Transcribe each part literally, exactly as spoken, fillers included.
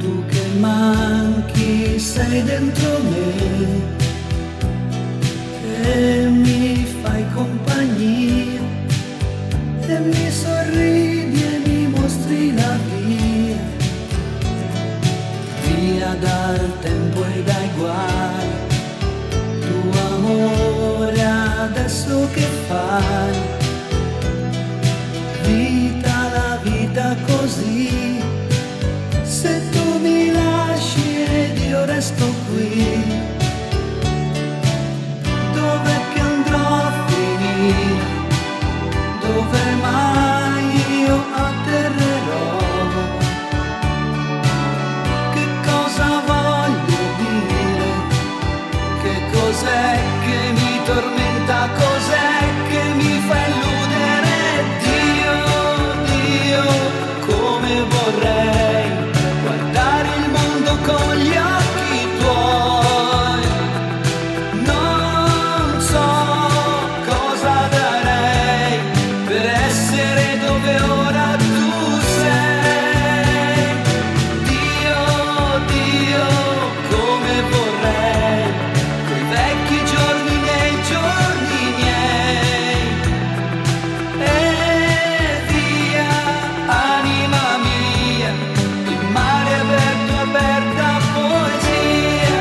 Tu che manchi sei dentro me e mi fai compagnia e mi sorridi e mi mostri la via, via dal tempo e dai guai, tu amore adesso che fai? Vita, la vita così, se tu mi lasci ed io resto qui, dove che andrò a finire? Dove mai io atterrerò? Che cosa voglio dire? Che cos'è che mi tormenta? Cos'è che mi fa illudere? Dio, Dio, come vorrei guardare il mondo con gli occhi tuoi. Non so cosa darei per essere dove ora tu sei. Dio, Dio, come vorrei quei vecchi giorni nei giorni miei. E via, anima mia, il mare aperto, aperta poesia.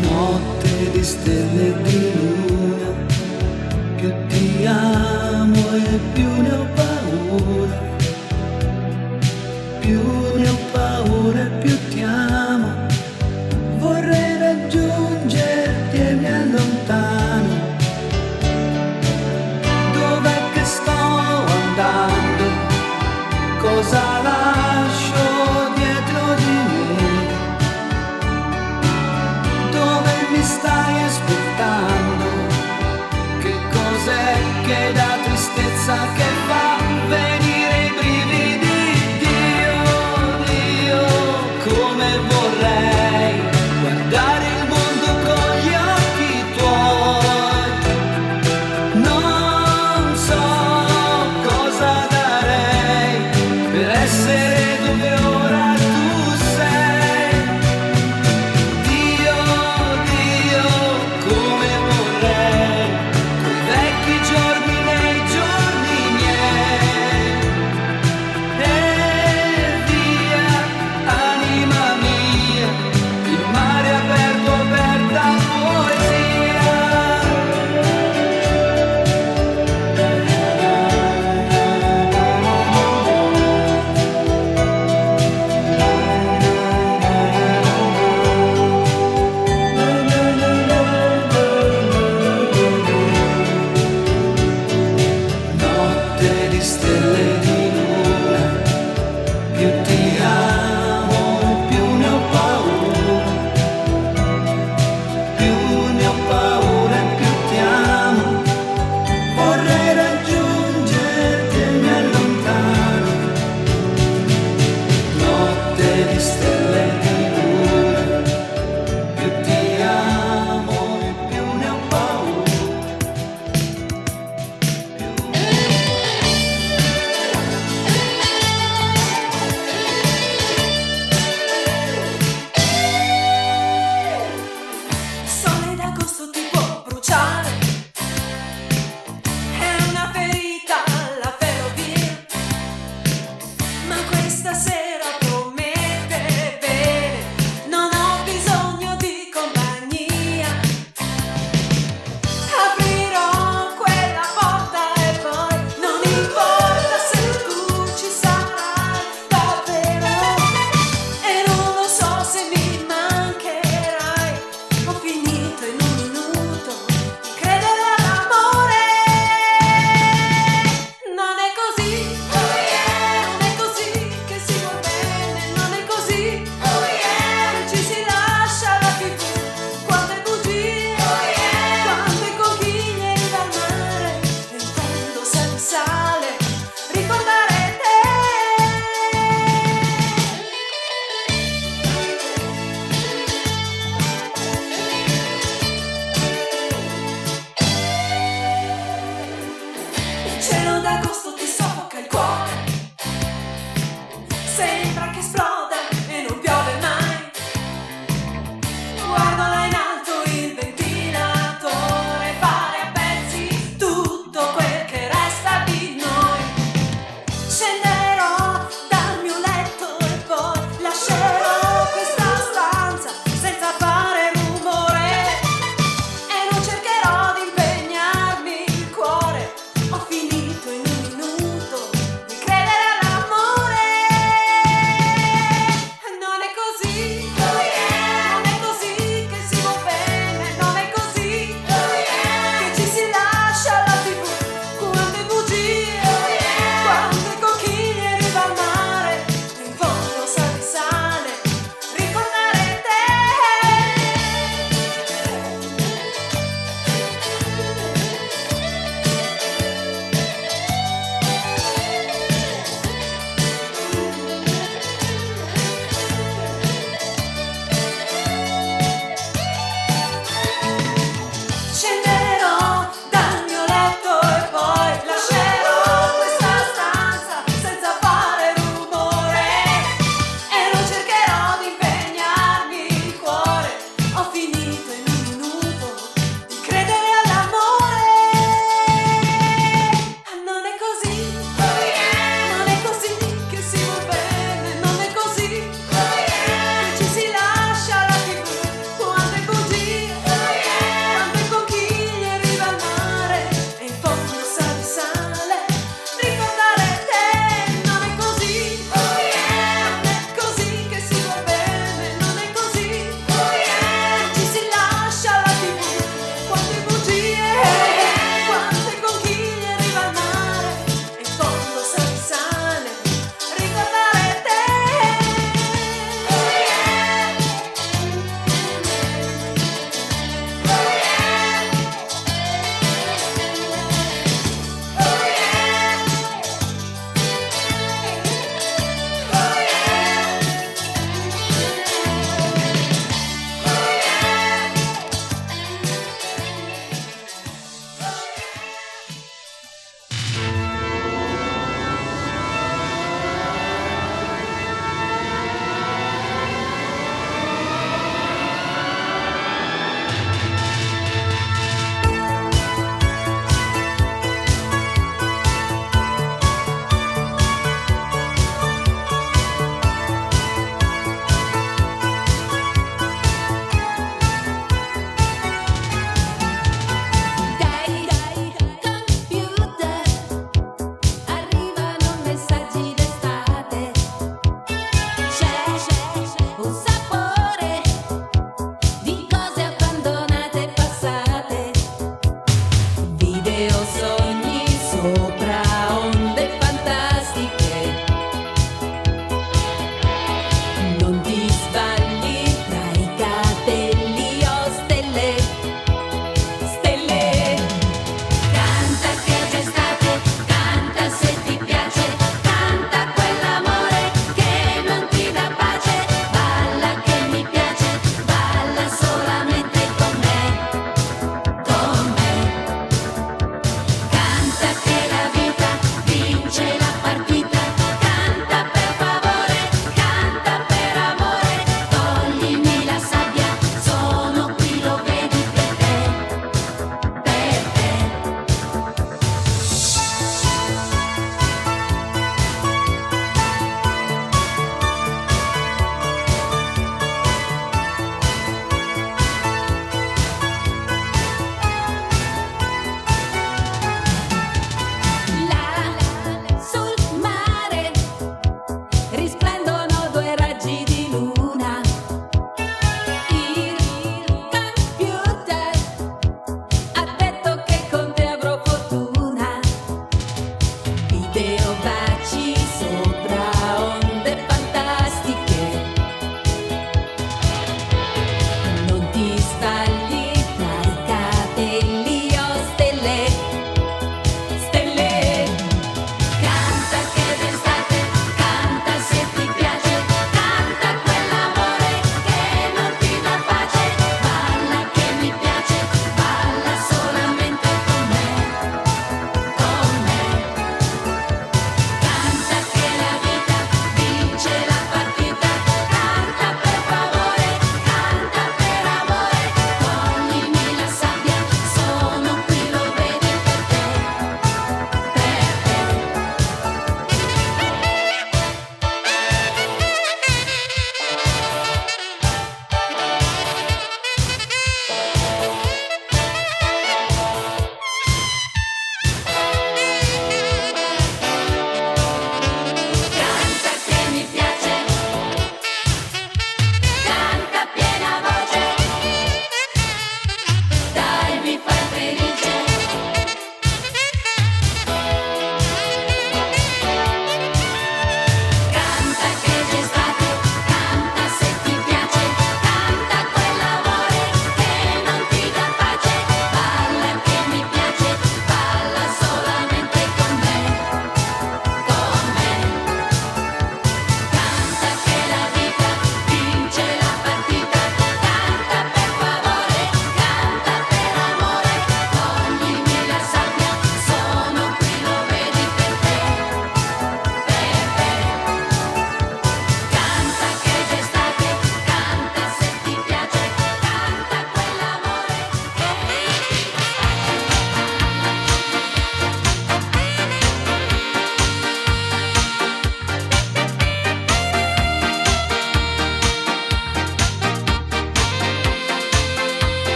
Notte di stelle e di luna, più ti amo e più ne ho paura, più ne ho paura e più ti amo. Vorrei raggiungerti e mi allontano. Dov'è che sto andando? Cosa lascio dietro di me? Dove mi stai aspettando? Che cos'è che dà tristezza, che fa venire i brividi? Dio, Dio, come vorrei guardare il mondo con gli occhi tuoi. Non so cosa darei per essere dove ora tu sei. Dio, Dio, come vorrei quei vecchi giorni nei giorni miei. E via, anima mia, il mare aperto, aperta poesia. Notte di stelle e di luna, più ti amo e più ne ho paura, più ne ho paura e più ti amo, vorrei raggiungerti e mi allontano. Notte di stelle e di luna, più ti amo e più ne ho paura. Sole d'agosto ti può bruciare, è una ferita alla ferrovia, ma questa sera promette bene, non ho bisogno di compagnia. Aprirò quella porta e poi non importa se tu ci sarai davvero. E non lo so se mi mancherai. Ho finito in un minuto di credere all'amore. Non è così, non è così che si vuol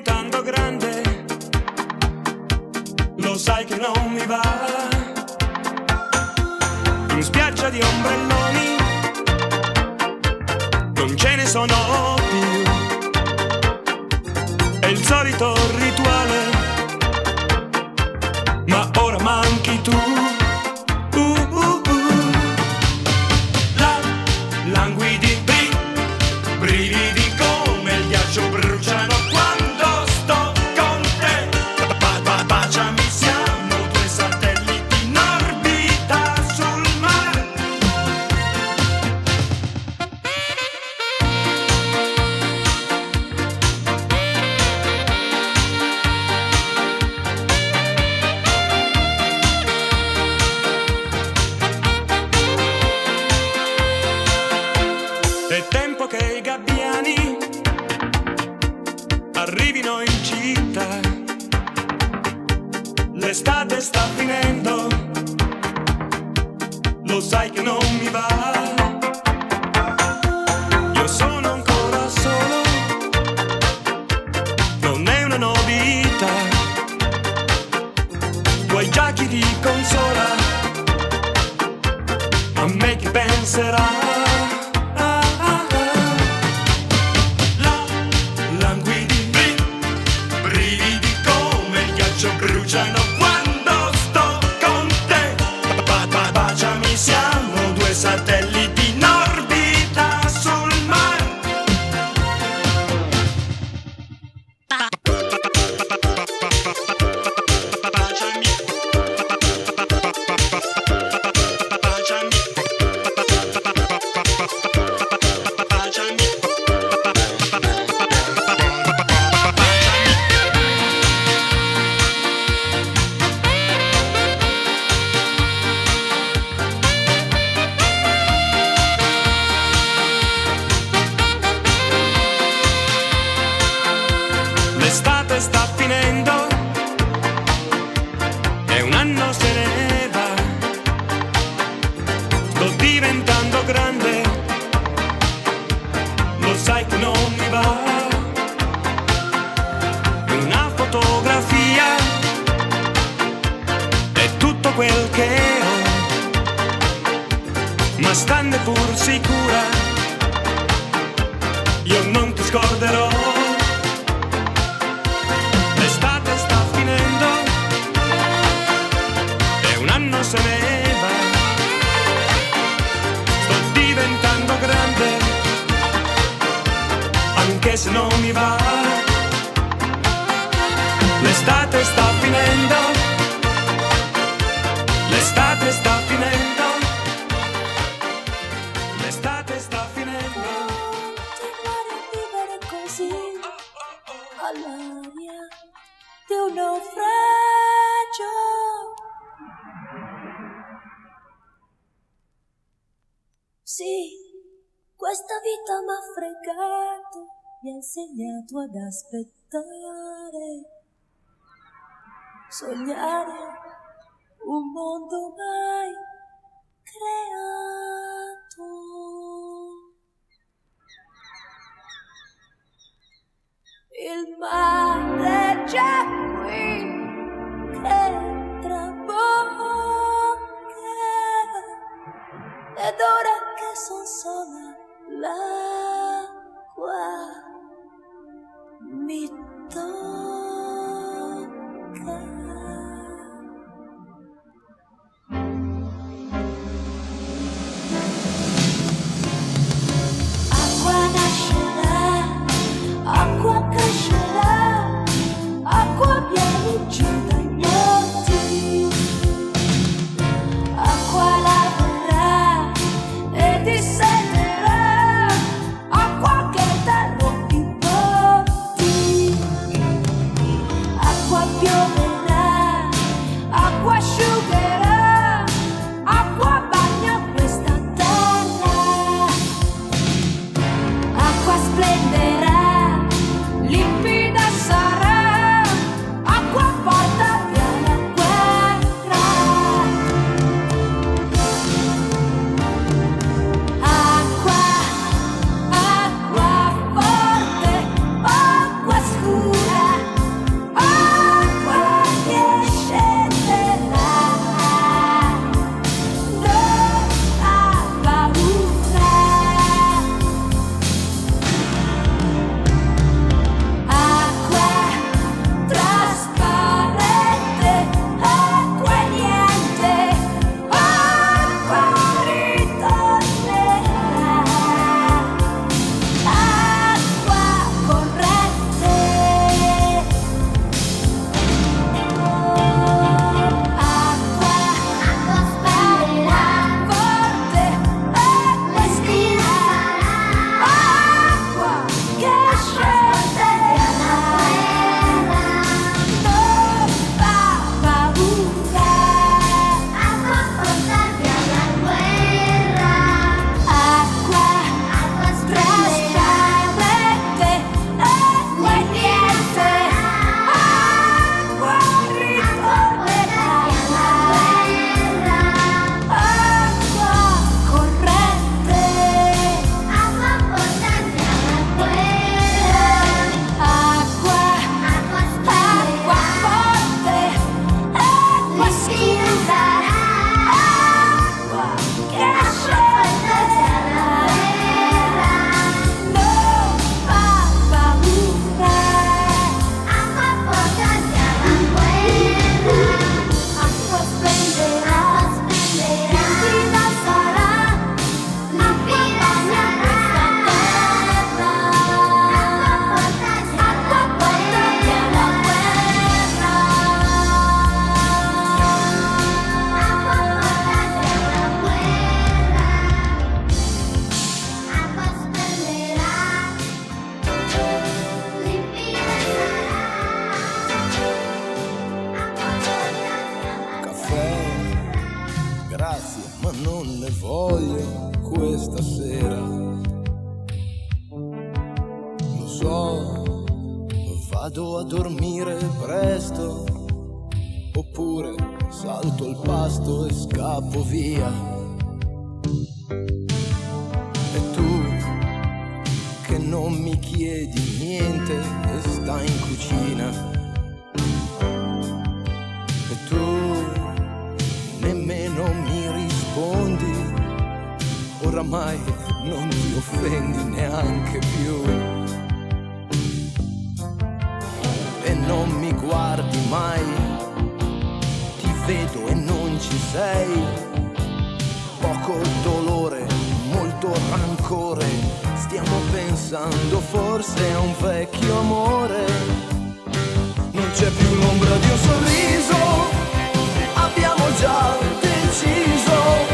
Tanto grande, lo sai che non mi va. In spiaggia di ombrelloni, non ce ne sono più. È il solito rituale, ma ora manchi tu. Uh, uh, uh. La languidi, bri-, brividi come il ghiaccio bruciano quando sto con te. Ba-, ba-, baciami, siamo due satelliti in orbita sul mare. È tempo che i gabbiani arrivino in città. L'estate sta finendo, lo sai che non mi va. Io sono ancora solo, non è una novità. Tu hai già chi ti consola, a me chi penserà? La languidi, bri-, brividi come il ghiaccio bruciano quando sto con te. Ba-, ba-, baciami, siamo due satelliti in orbita sul mare. L'estate sta finendo e un anno se ne va. Sto diventando grande, lo sai che non mi va. Una fotografia è tutto quel che ho, ma stanne pur sicura, io non ti scorderò. L'estate sta finendo e un anno se ne va. Sto diventando grande, anche se non mi va. L'estate sta finendo, l'estate sta finendo, l'estate sta finendo. Continuare a vivere così, all'aria di un naufragio. Sì, questa vita m'ha fregato, mi ha insegnato ad aspettare, sognare un mondo mai creato. Il mare è già qui che traboccare. Ed ora che son sola, l'acqua mi tocca. Acqua nascerà, acqua crescerà, acqua viene giù dai monti. Acqua lavorerà e disseterà, acqua che dà rompibotti. Vado a dormire presto, oppure salto il pasto e scappo via. E tu che non mi chiedi niente e stai in cucina. E tu nemmeno mi rispondi, oramai non ti offendi neanche più. E non mi guardi mai, ti vedo e non ci sei. Poco dolore, molto rancore, stiamo pensando forse a un vecchio amore. Non c'è più l'ombra di un sorriso, abbiamo già deciso.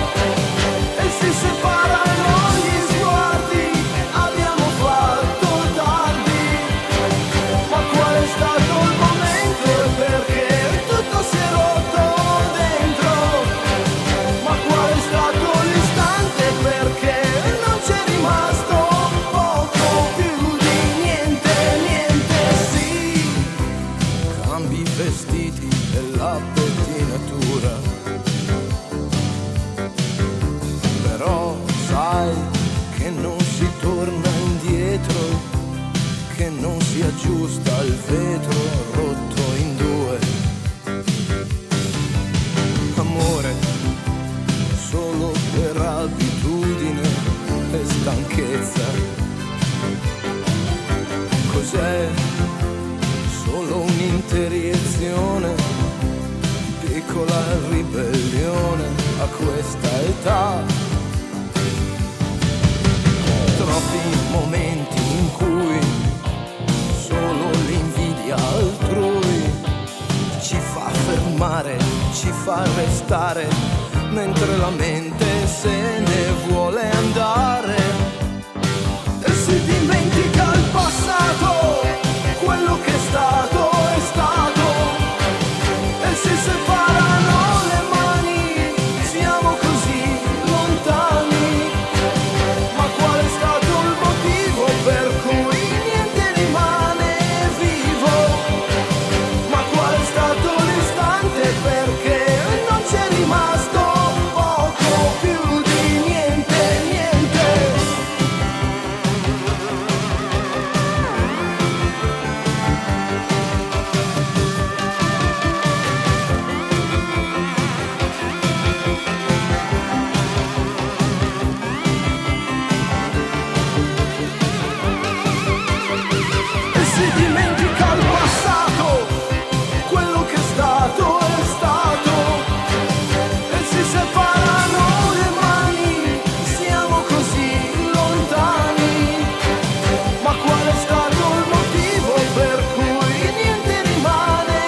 E si separano gli sguardi, abbiamo fatto tardi. Ma qual è stato il momento e perché tutto si è rotto dentro? Ma qual è stato l'istante e perché non c'è rimasto poco più di niente, niente, sì. Cambi i vestiti e la pettinatura. Però sai che non si torna indietro, che non si aggiusta il vetro rotto in due. Amore, solo per abitudine e stanchezza. Cos'è? Solo un'interiezione, piccola ribellione a questa età. Troppi momenti in cui solo l'invidia altrui ci fa fermare, ci fa restare, mentre la mente se ne vuole andare. E si dimentica il passato, quello che è stato è stato. E si separano le mani, siamo così lontani. Ma qual è stato il motivo per cui niente rimane vivo? Ma qual è stato l'istante? Perché non c'è rimasto poco più di niente, niente. E si dimentica il passato, quello che è stato è stato. E si separano le mani, siamo così lontani. Ma qual è stato il motivo per cui niente rimane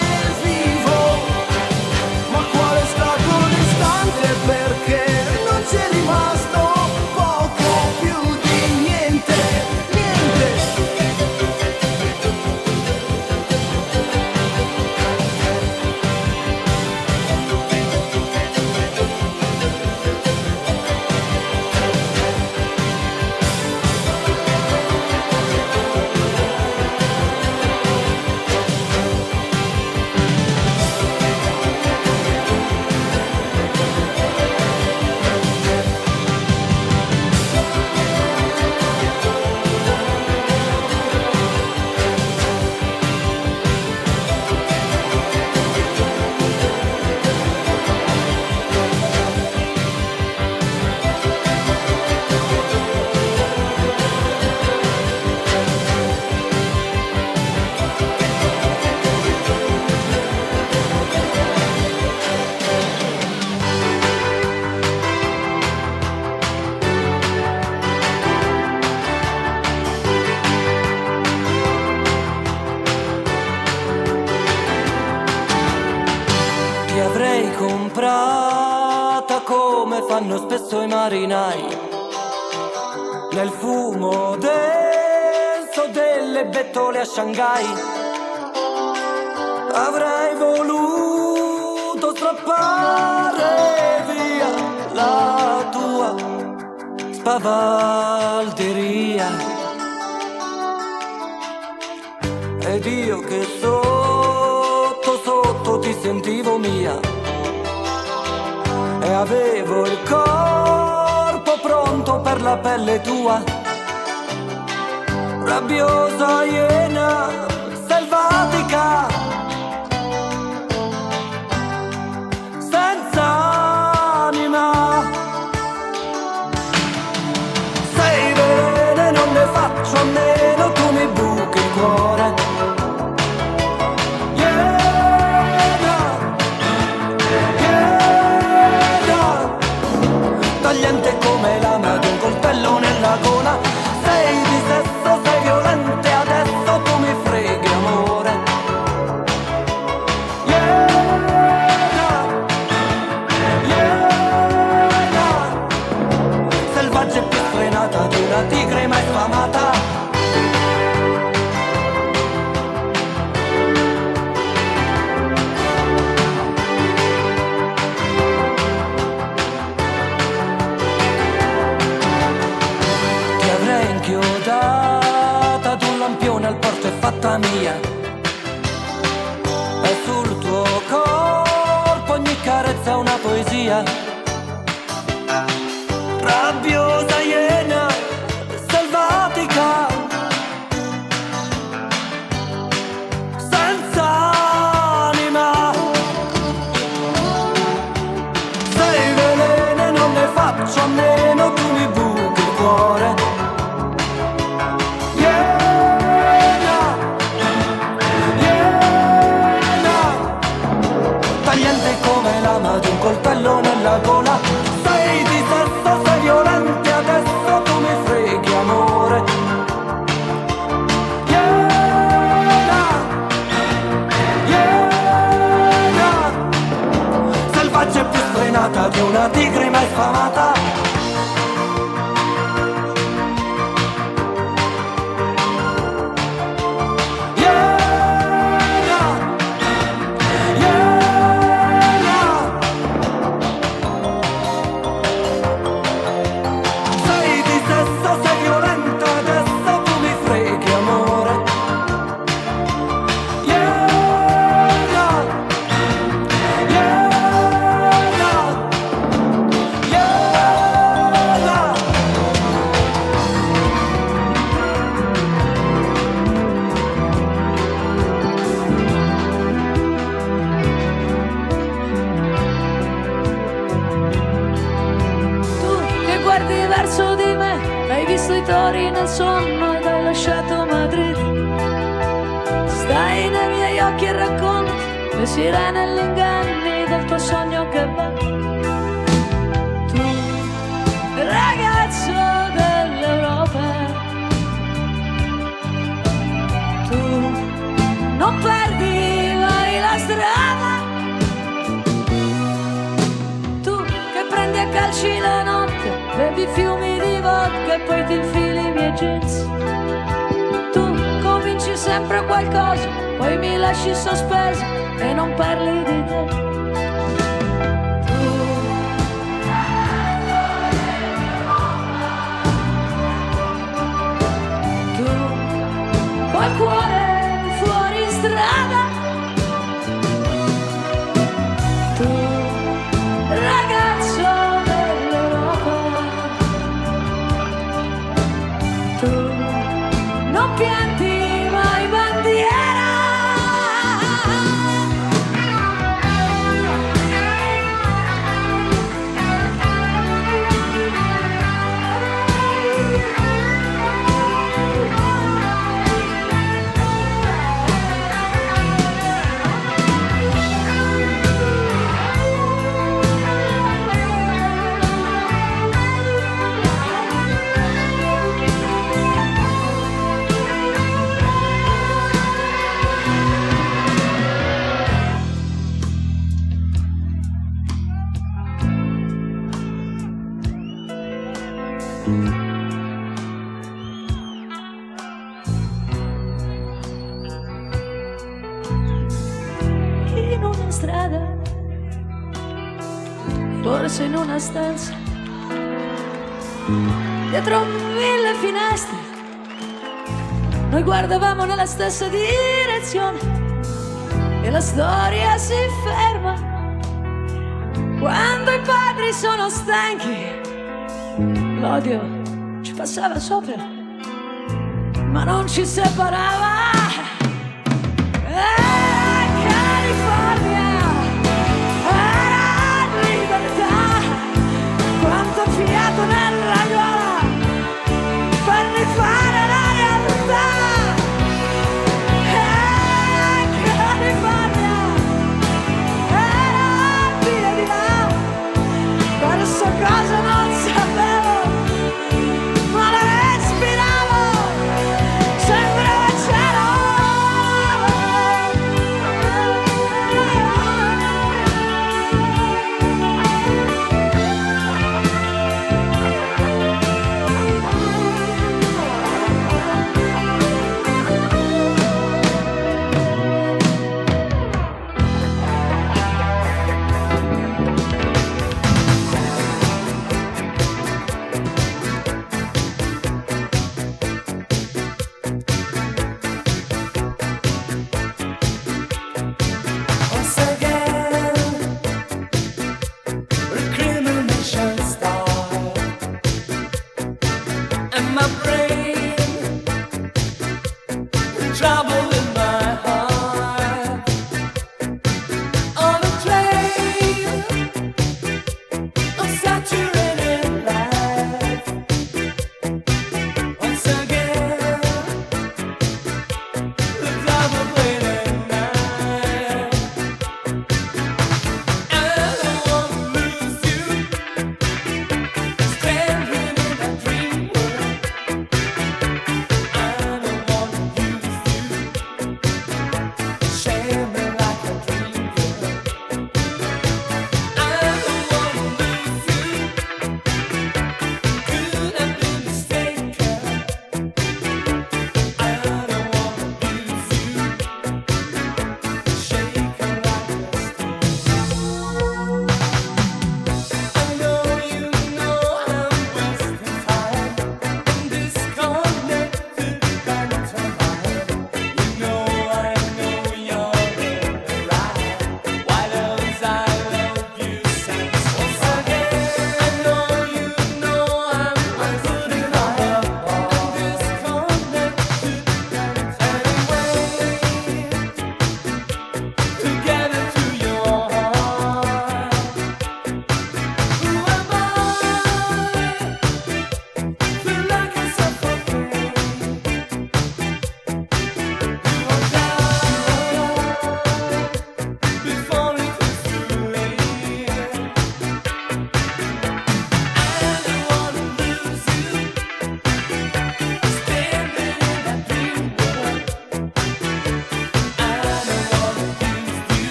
vivo? Ma qual è stato l'istante? Perché non c'è rimasto poco più di niente, niente. Ti avrei comprata come fanno spesso i marinai, nel fumo denso delle betole a Shanghai. Avrei voluto strappare via la tua spavalderia. Ed io che sotto, sotto ti sentivo mia, e avevo il corpo pronto per la pelle tua, rabbiosa iena selvatica, senza anima. Sei veleno e non ne faccio a meno, tu mi buchi il cuore. Iena, iena, tagliente come lama di un coltello nella gola. Sei di sesso, sei violente, adesso tu mi freghi, amore. Iena, iena, selvaggia e più sfrenata di una tigre mai sfamata. Ti avrei inchiodata ad un lampione al porto e fatta mia. E sul tuo corpo ogni carezza una poesia. Rabbiosa iena selvatica, senza anima. Sei veleno e non ne faccio a meno, tu mi buchi il cuore. Iena, iena, tagliente come lama di un coltello nella gola. Sei di sesso, sei violente, adesso tu mi freghi, amore. Iena, iena, selvaggia e più sfrenata di una tigre mai sfamata. Iena, iena, sei di sesso, sei violenta, adesso tu mi freghi, amore. Iena, iena, iena. Tu che guardi verso di me, hai visto i tori nel sonno ed hai lasciato Madrid. Stai nei miei occhi e racconti le sirene e gli inganni del tuo sogno che va. Tu, ragazzo dell'Europa, tu non perdi mai la strada. Tu che prendi a calci la notte, bevi fiumi di vodka e poi ti infili i miei jeans. Tu cominci sempre qualcosa, poi mi lasci sospeso e non parli di te. Tu, tu col cuore fuori strada. Tu, ragazzo dell'Europa, tu non pianti mai bandiera. In una strada, forse in una stanza, dietro mille finestre, Noi guardavamo nella stessa direzione e la storia si ferma quando i padri sono stanchi. L'odio ci passava sopra, ma non ci separava. Eh, California, era libertà, quanto fiato nella gola per rifare la realtà. Eh, California, era via di là, verso cosa non sapevo, ma la respiravo, sembrava cielo.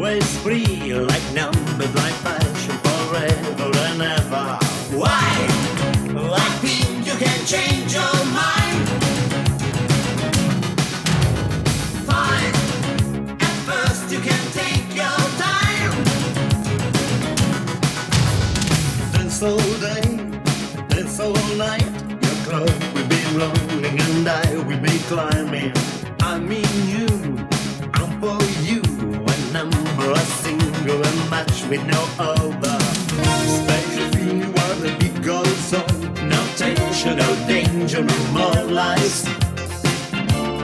It's free like numbers, like passion, forever and ever. Why? Like things you can change your mind. Fine. At first you can take your time. Dance all day, dance all night. Your clock will be rolling and I will be climbing. I mean you, I'm for you. A number, a single, a match with no other. Special feeling what the beat goes on. No tension, no danger, no more lies.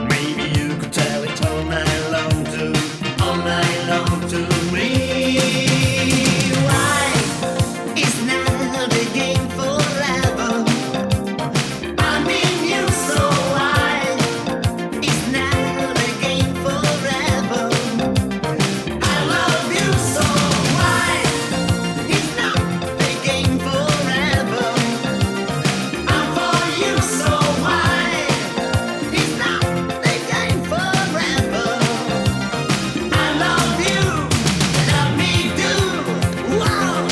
Maybe you could tell it all night long to, all night long to me. Why? It's not a game forever. I mean you so wide. It's not a game forever. I love you so wide. It's not a game forever. I'm for you so wide. It's not a game forever. I love you. Love me do. One,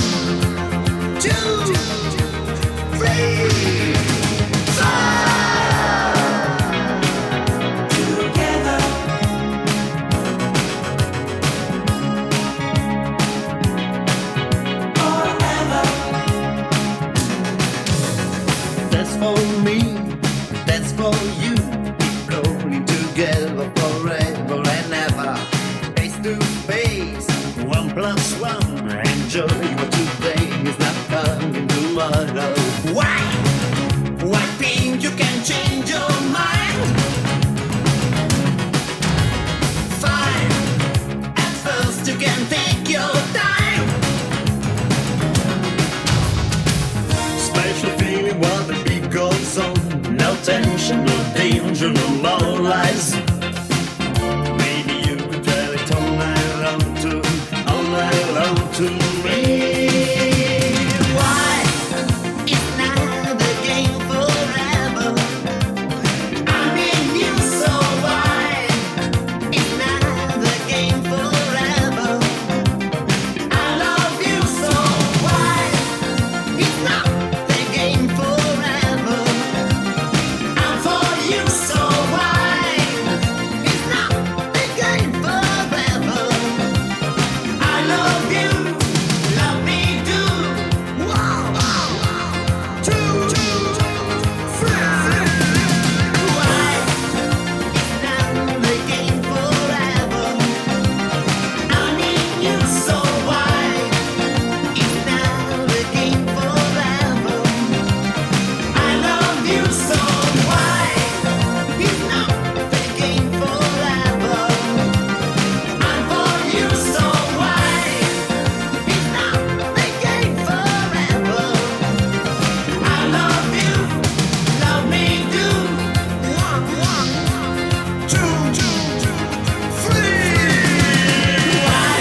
two, three, four. Together. Forever. That's for me, that's for you. Keep going together forever and ever. Face to face, one plus one. Enjoy what today is not coming tomorrow. Why? Why think you can change your mind? Fine. At first you can take your time. Special feeling while the beat goes on. No tension, no danger, no more lies. Maybe you could tell it all night long to, all night long to me. Why? It's not the game forever. I mean you so wide. It's not the game forever. I love you so wide. It's not the game forever. I'm for you so wide. It's not the game forever. I love you. Love me do. One, two, three. Why? It's not the game forever. I need you so wide. It's not the game forever. I love you so wide. It's not the game forever. I'm for you so wide. It's not the game forever. I love you. Love me do. One, one, two, two, three. Why?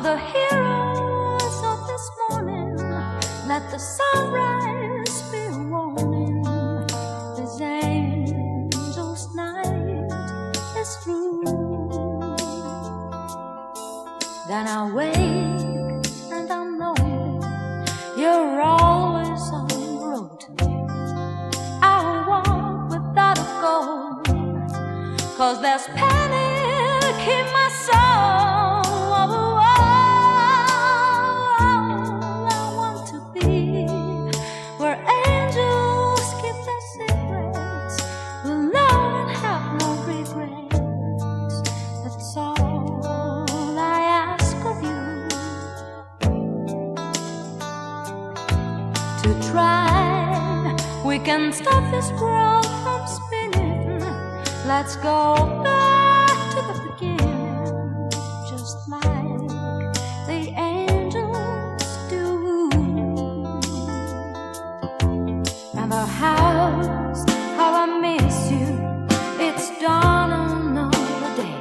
The heroes of this morning, let the sunrise be a warning. This angel's night is through. Then I wake and I know you're always on the road. I walk without a goal, 'cause there's panic in my soul. I want to be where angels keep their secrets, where no one have no regrets. That's all I ask of you. To try, we can stop this world from spinning. Let's go back to the beginning, just like the angels do. And the house, how I miss you. It's dawn another day,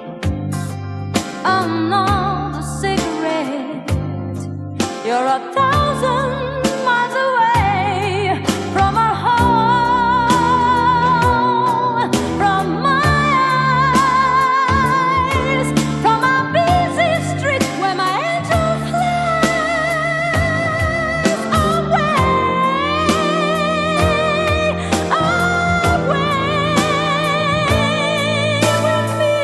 another cigarette. You're a thousand miles away from our home, from my eyes, from our busy street where my angel flies away, away with me.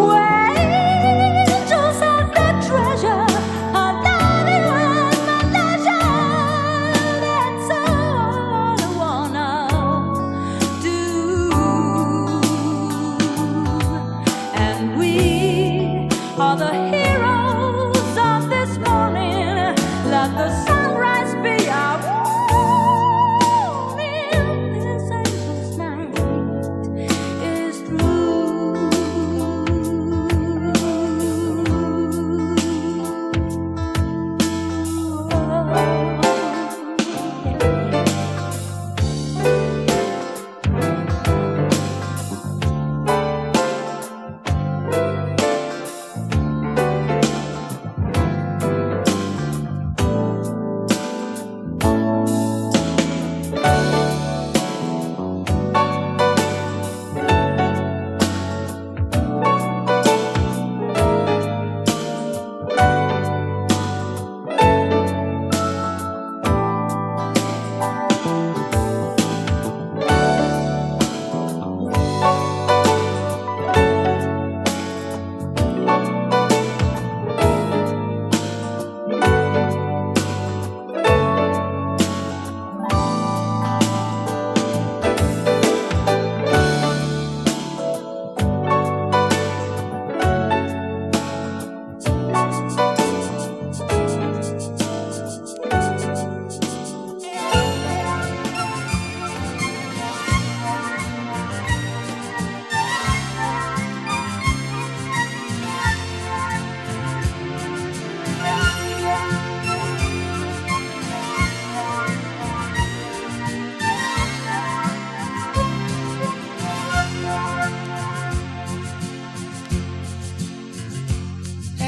Where angels have their treasure, I love you at my leisure. That's all I wanna do. And we are the heroes of this morning. Let the sunrise be our warning. This angel's night is through.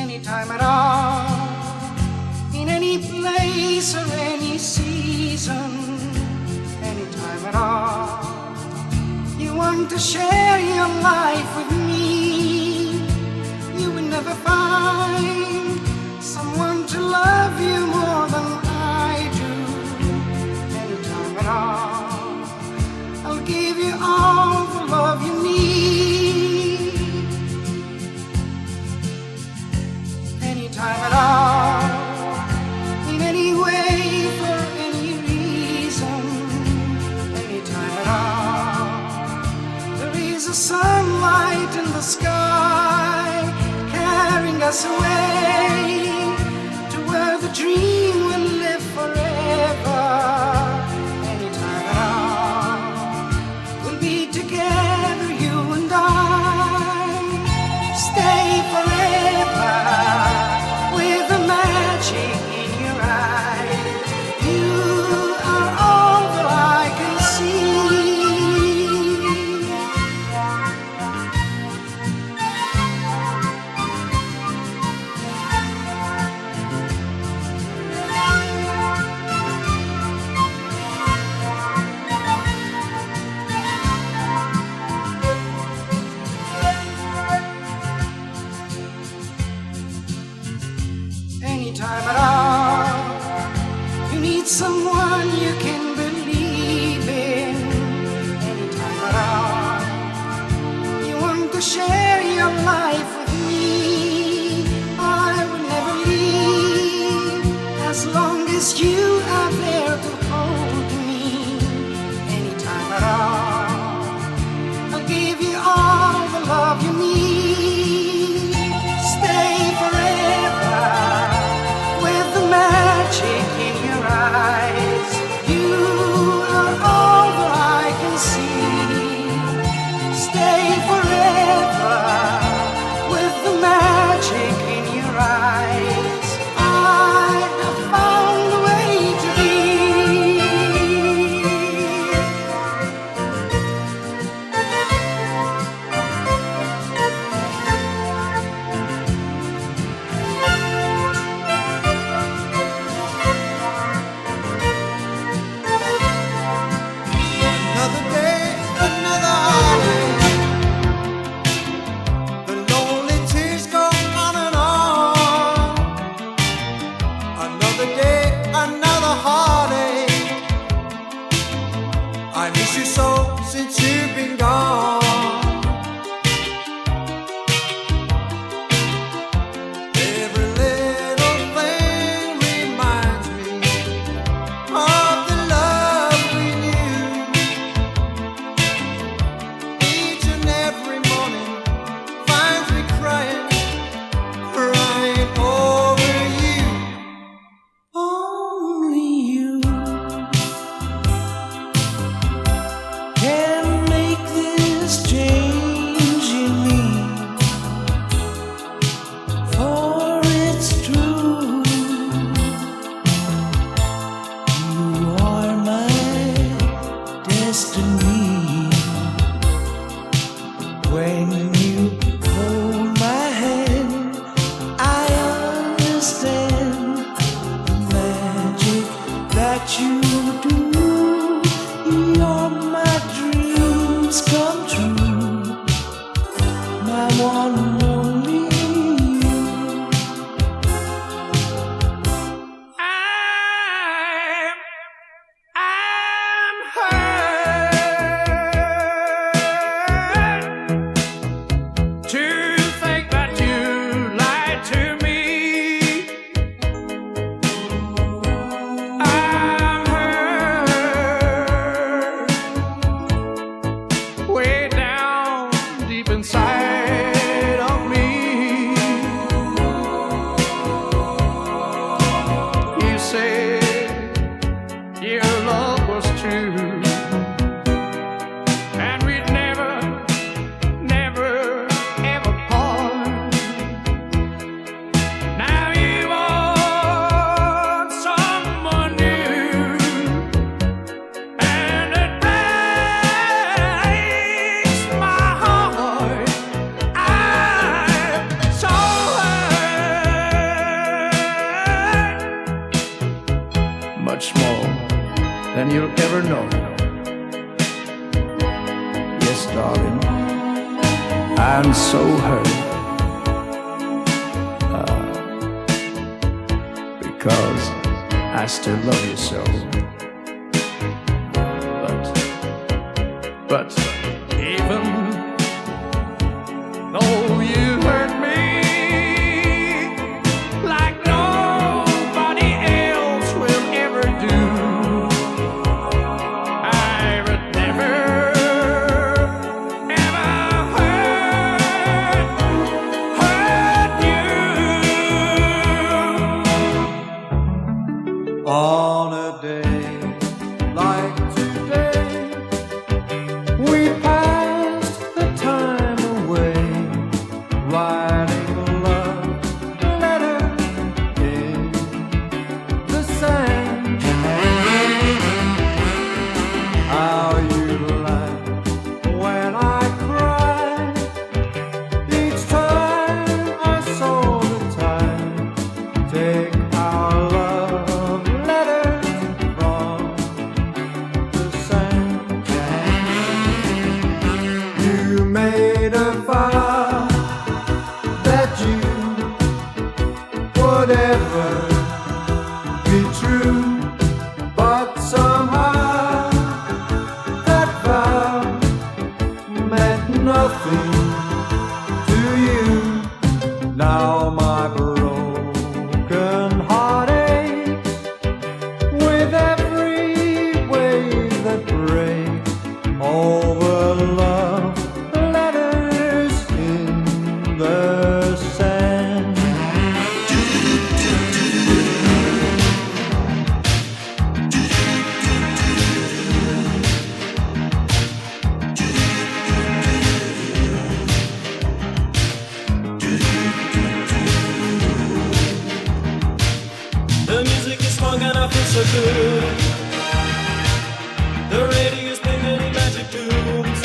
Anytime at all, in any place or any season, anytime at all, you want to share your life with me, you will never find someone to love you more than I do. Anytime at all, I'll give you all the love you need. Anytime at all, in any way, for any reason, anytime at all, there is a sunlight in the sky, carrying us away to where the dream One you can believe in anytime at all. You want to share your life with me. I will never leave as long as you are there to hold me anytime at all. I'll give you all the love you need. Stay forever with the magic in your eyes. You are all that I can see. Stay forever with the magic in your eyes. I have found a way to be. Another day, another heartache. The lonely tears go on and on. Another day, another heartache. I miss you so since you've been gone. Every little thing reminds me of the love we knew. Each and every morning finds me crying, crying over you. Only you can make this change in me, for it's true, you are my destiny. When you hold my hand, I understand the magic that you do. You're my dreams come true, my one and only you. I'm I'm hurt to think that you lied to me. I'm hurt way down deep inside of me. You said your love was true, and we'd never, never, ever part. Now you want someone new, and it breaks my heart. I'm so hurt. Much more than you'll ever know. Yes, darling, I'm so hurt, uh, because I still love you so. But, but even though you hurt me like nobody else will ever do, I would never, ever hurt, hurt you. On a day like today, we Somehow that vow meant nothing to you. Now my broken heart aches with every wave that breaks over love letters in the sand. The music is strong and I feel so good. The radio is playing magic tunes.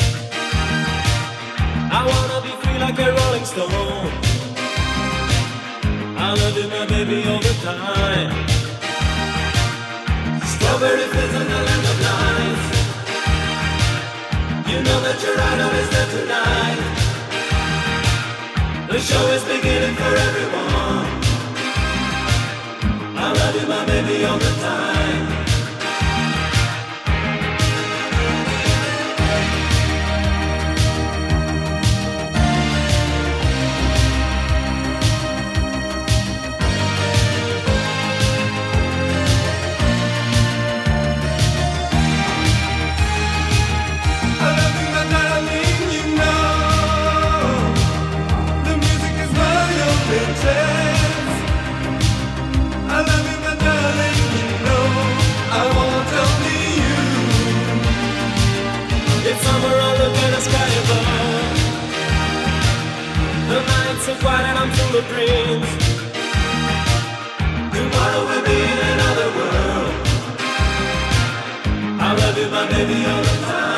I wanna be free like a rolling stone. I love you, my baby, all the time. Strawberry fields and the land of lights. You know that your idol is there tonight. The show is beginning for everyone. I love you, my baby, all the time. I love you, my darling, you know. The music is my only chance. I love you, my darling, you know. I want only you. It's summer, I look at the sky above. The nights are quiet and I'm full of dreams. Tomorrow we'll be in another world. I love you, my baby, all the time.